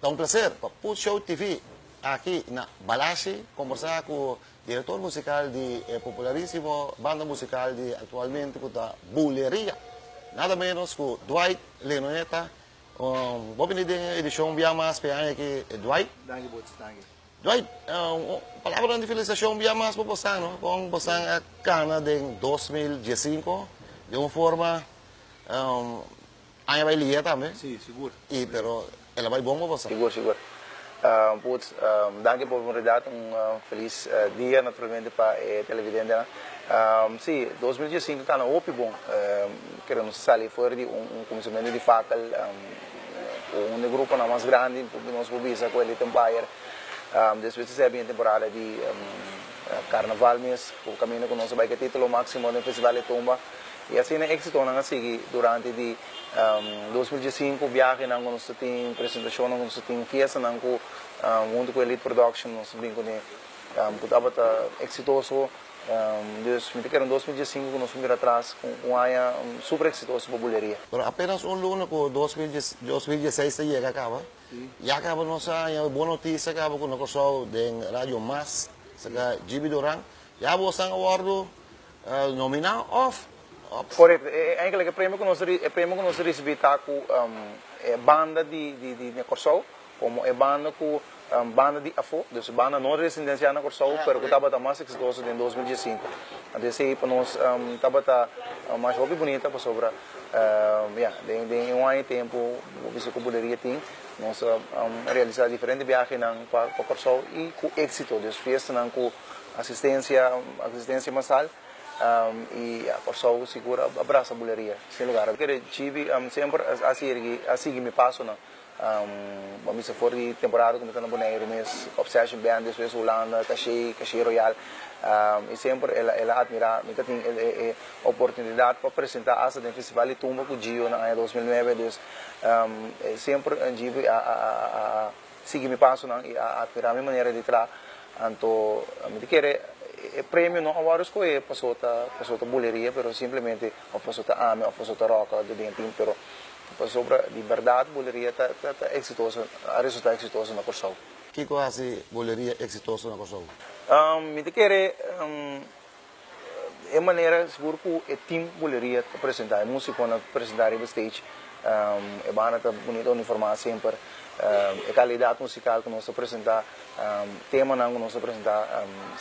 Ta un plaser pa Put Show TV aki na Balashi kombersá ku direktor musikal di e popularísimo banda musikal di aktualmente ku ta Buleria, nada ménos ku Dwight Lenoeta. Bo bini den e edishon bia mas pa e aña aki, Dwight. Danki Boots, danki. Dwight, un palabranan di felisitashon bia mas pa bosan, no? Kon bosan a kana den 2015 den un forma Aña bai lia tambe. Sí, sigur. I pero el a bai bon pa boso. Sigur, sigur. Poots, danki pa oportunidat. Un felis dia naturalmente pa e televidentenan. Sí, 2015 kana hopi bon. Kere nos a sali for di un kuminsamentu di fakel ku un di e gruponan mas grandi nos por bisa ku Elite Empire. Despues di esei a bini temporada di karnaval mes ku kaminda ku nos a bai ku e titulo máksimo den Festival di Tumba. I asina éksitonan a sigui durante di 2015, biahenan ku nos ta tin, presentashonnan ku nos ta tin, fiestanan ku huntu ku Elite Production nos ta bin kuné ku tabata eksitoso. Dus mi ta kere un 2015 ku nos por mira atras ku un aña super eksitoso pa Buleria. Pero apenas un luna ku 2016 ta yega kaba, ya kaba nos a haña bon notisia kaba ku na Kòrsou den Radio Mas, saka Gibi Duran, ya bosan a wòrdu Nominá òf. Korekto. Eigenlijk e premio ku nos e premio ku nos risibí ta ku e banda di di di Kòrsou komo e banda ku banda di afó, dus banda no residensiá na Kòrsou pero ku tabata mas eksitoso den 2015. Anto esei pa nos tabata masha hopi bunita pasobra ya den den un aña tempu bo bisa ku Buleria tin nos a realisá diferente biahenan pa Kòrsou i ku éksito, dus fiestanan ku Asistencia, asistencia masal y Kòrsou sigur a brasa Buleria sin lugar. Kere Chibi semper a sigui a sigui mi pasonan. Bo a bisa for di temporada ku mi ta na Boneiru mes, Obsession Band, despues Hulanda, Caché, Caché Royal. Y semper el a el a admira mi ta tin e oportunidad pa presenta asta den Festival di Tumba ku Gio na aña 2009. Dus semper Gibi a a sigui mi pasonan i a admirá mi manera di traha. Anto mi ta kere e premio no a wòrdu skohé paso ta paso ta buleria, pero simplemente òf paso ta ami òf paso ta Rock den e team, pero pasobra di bèrdat buleria ta ta ta eksitoso, a resultá eksitoso na Kòrsou. Kiko a hasi buleria eksitoso na Kòrsou? Mi ta kere E manera sigur ku e team Buleria ta presentá, e músikonan ta presentá riba stage, e banda ta bunita uniformá semper, e kalidat musikal ku nos ta presentá, temanan ku nos ta presentá,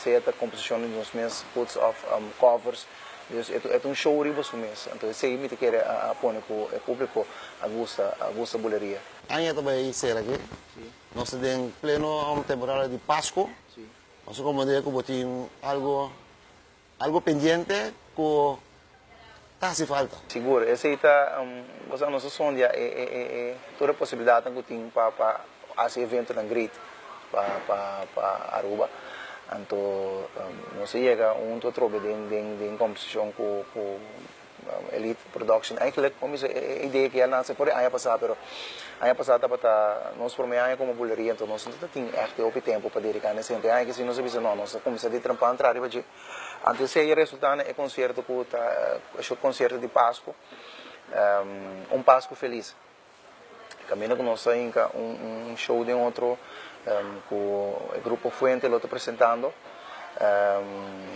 sea ta komposishonnan di nos mes, puts òf covers, dus e ta un show riba su mes. Anto esei mi ta kere a pone ku e públiko a gusta, a gusta Buleria. Aña ta bai ser aki, nos ta den pleno temporada di Pasku. Nos a komprendé ku bo tin algu algu pendiente ku ta hasi falta. Sigur, esei ta bo sa nos a sondia e e e e tur e posibilidatnan ku tin pa pa hasi eventonan great pa pa pa Aruba. Anto nos a yega huntu atrobe den den den kombersashon ku ku Elite Production. Eigenlijk bo mester e idea ki a nace for di aña pasa, pero aña pasa tabata nos prome aña como buleria, enton nos no ta tin echt hopi tempo pa dedica na esei. Enton e aña aki si nos a bisa no, nos ta cuminsa di trempan tra riba dje. Anto esei a resulta na e concierto cu ta e concierto di Pascu, Un Pascu Feliz. Caminda cu nos ta hinca un show den otro cu e grupo Fuente lo ta presentando.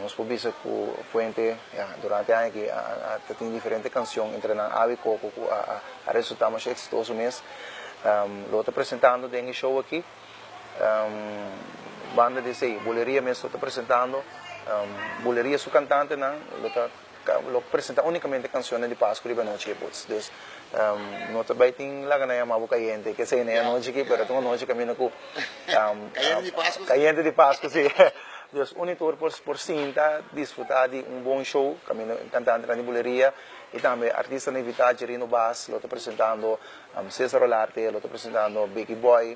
Nos por bisa cu Fuente ya durante e aña aki a ta tin diferente cancion entre nan Awe Coco cu a resulta masha exitoso mes. Lo ta presentando den e show aki. Banda di esey Buleria mes lo ta presentando. Buleria su cantantenan lo ta. Lo presenta unicamente cancionnan di Pascu riba e nochi ei pues. Dus no ta bay tin laga nan yama bo cayente ke esei na e anochi aki pero ta un anochi caminda cu Cayente di Pascu si. Cayente di Pascu si. Dus un y tur por por sinta disfruta di un bon show caminda cantantenan di buleria y tambe artistanan invita Jerino Baas lo ta presentando, Cesar Olarte lo ta presentando, Becky Boy,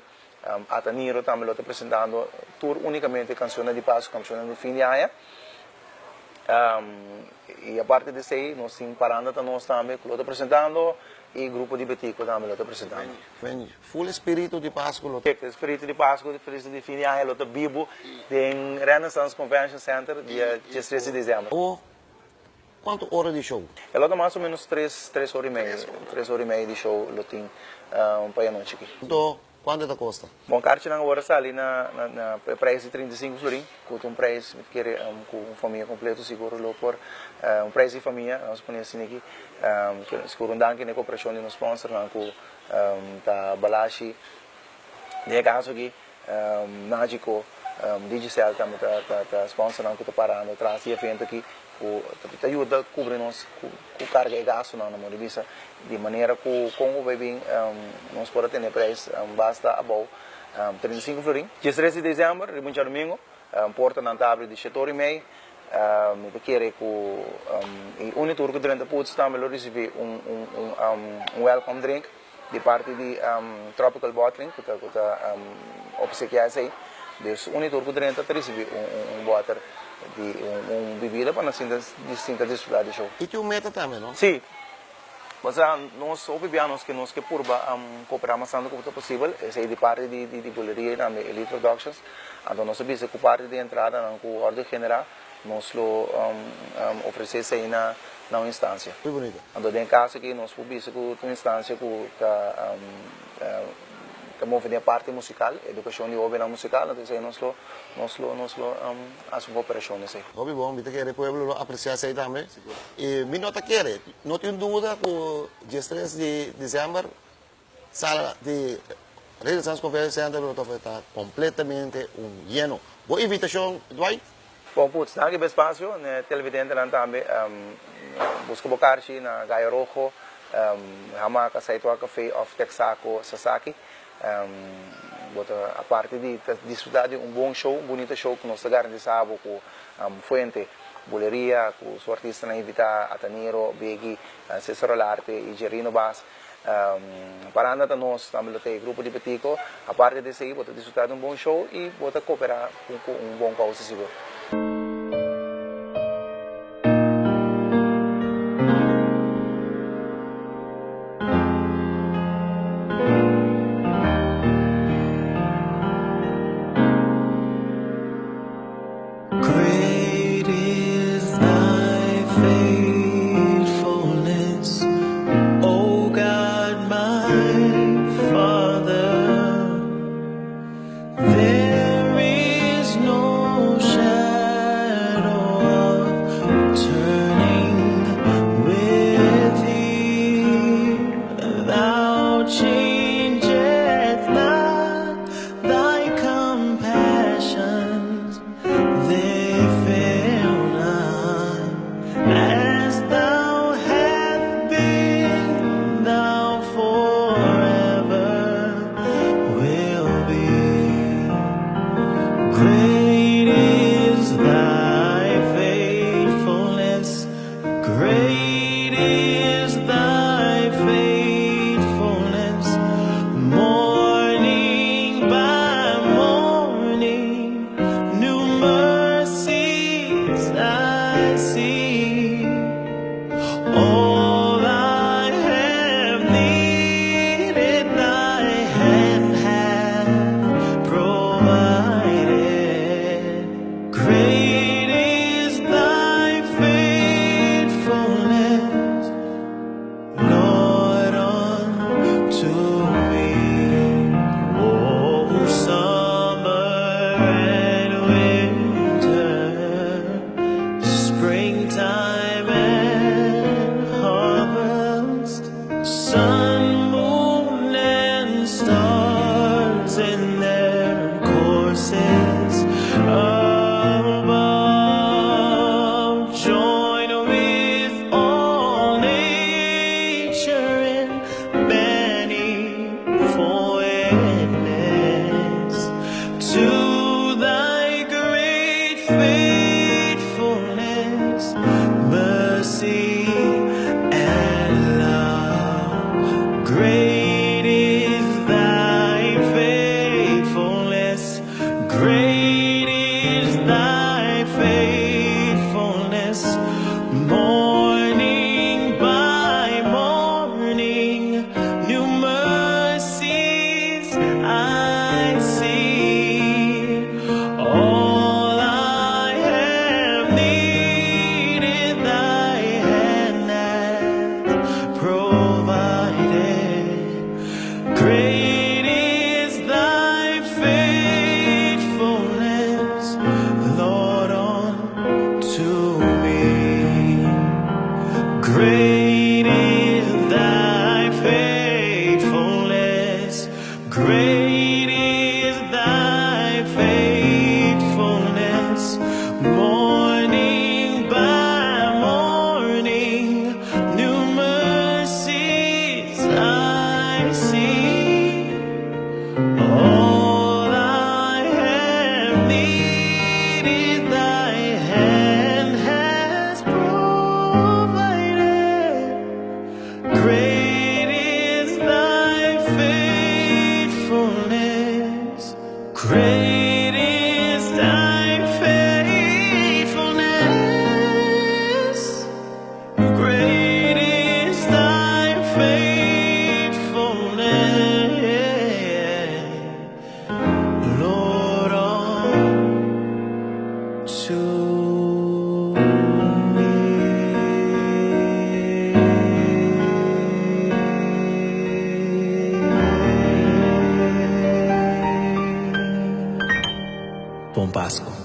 Ataniro tambe lo ta presentando tur unicamente cancionnan di Pascu, cancionnan di fin di aña. Y aparte di esey nos tin Paranda ta nos tambe cu lo ta presentando y Grupo di Betico tambe lo ta presentando. Men full espiritu di Pascu lo ta. Espiritu di Pascu di feliz di fin di aña lo ta bibo den Renaissance Convention Center dia 13 di december. Awo cuanto ora di show? E lo ta mas o menos tres, tres ora y medio, tres ora y medio di show lo tin pa e anochi aki. Anto. Kuantu e ta kosta? Bon, karchinan awor a sali na na e prijs di 35 florin, ku ta un prijs mi ta kere ku un famia kompleto sigur lo por, un prijs di famia, nos pone asina aki. Sigur un danki na e koperashon di nos sponsornan ku ta Balashi, den e kaso aki Nagico, Digicel tambe ta sponsornan ku ta parando tras di e evento aki ku ta yuda kubri nos ku karga e gastunan na modo di bisa di manera ku kon ku bai bin nos por a tene prijs basta abou 35 florin. 13 di december riba un djadomingo portanan ta abri di shete ora y mei. Mi ta kere ku e uni tur ku drenta Putz tambe lo risibí un un welcome drink di parti di Tropical Bottling ku ta ku ta opsekiá esei. Dus uni tur ku drenta ta risibí un un bòter di un bibida pa nan sinta sinta disfrutá di show. I tin un meta tambe, no? Sí. Pasobra nos hopi bia nos ke nos ke purba kooperá mas tantu ku ta posibel, esei di parti di di Buleria i tambe Elite Productions. Anto nos a bisa ku parti di entradanan ku wòrdu generá nos lo ofresé esei na na un instansia. Muy bunito. Anto den e kaso aki nos por bisa ku ta un instansia ku ta ta move den e parti musikal, edukashon di hóbennan musikal, anto esei nos lo nos lo nos lo hasi un kooperashon esei. Hopi bon, mi ta kere pueblo lo apresiá esei tambe. I mi no ta kere, no tin duda ku diestres di desèmber sala di Renaissance Convention Center lo ta kompletamente un yeno. Bo invitashon, Dwight? Bon putz, danki pa e spasio. Na e televidentenan tambe, buska bo karchi na Gallo Rojo, Hamaka, Saitoa Café òf Texaco Sasaki. Bo ta aparte di ta disfrutá di un bon show, un bunita show ku nos ta garantisá bo ku Fuente, Buleria, ku su artistanan invitá, Ataniro, Biggy, Cesar Olarte i Jerino Baas. Paranda ta nos, tambe lo ta e grupo di Betico. Aparte di esei bo ta disfrutá di un bon show i bo ta kooperá ku un bon kousa sigur. Great is thy faithfulness, O God my Father. There is no shadow. Pasco.